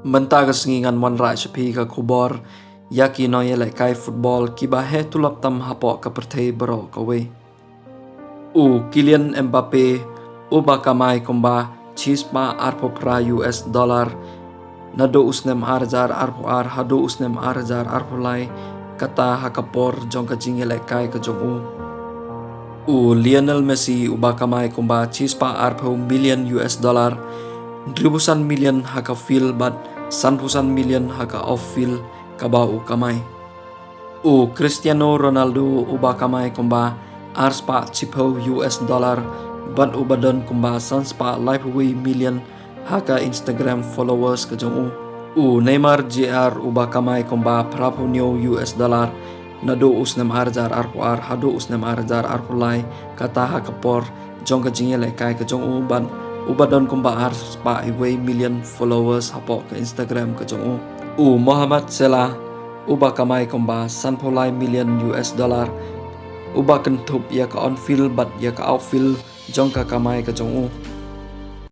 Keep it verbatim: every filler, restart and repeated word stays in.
Mynta ka sngi ngan wanrah sha phi ka khubor ïa ki nongïalehkai football kiba heh tulop tam hapoh ka pyrthei baroh kawei. U Kylian Mbappe, uba kamai kumba shispah arphew phra U S dollar naduh u snem ar hajar arphew ar haduh u snem ar hajar arphew lai, kata ha ka por jong ka jingïalehkai ka jong u. U Lionel Messi, uba kamai kumba shispah arphew million U S dollar, hynriewphew san million ha ka field bad sanphew san million ha ka off field kaba u kamai. U Cristiano Ronaldo, uba kamai kumba arspah shiphew U S dollar bad uba don kumba sanspah laiphew wei million ha ka Instagram followers ka jong u. U Neymar Junior, uba kamai kumba phraphew hynñiew U S dollar naduh u snem ar hajar arphew ar haduh u snem ar hajar arphew lai, kata ha ka por jong ka jingïalehkai ka jong u bad uba don kumba arspah wei million followers hapoh ka Instagram ka jong u. U Mohamed Salah, uba kamai kumba sanphew lai million U S dollar, uba kynthup ïa ka on field bad ïa ka off field jong ka kamai ka jong u.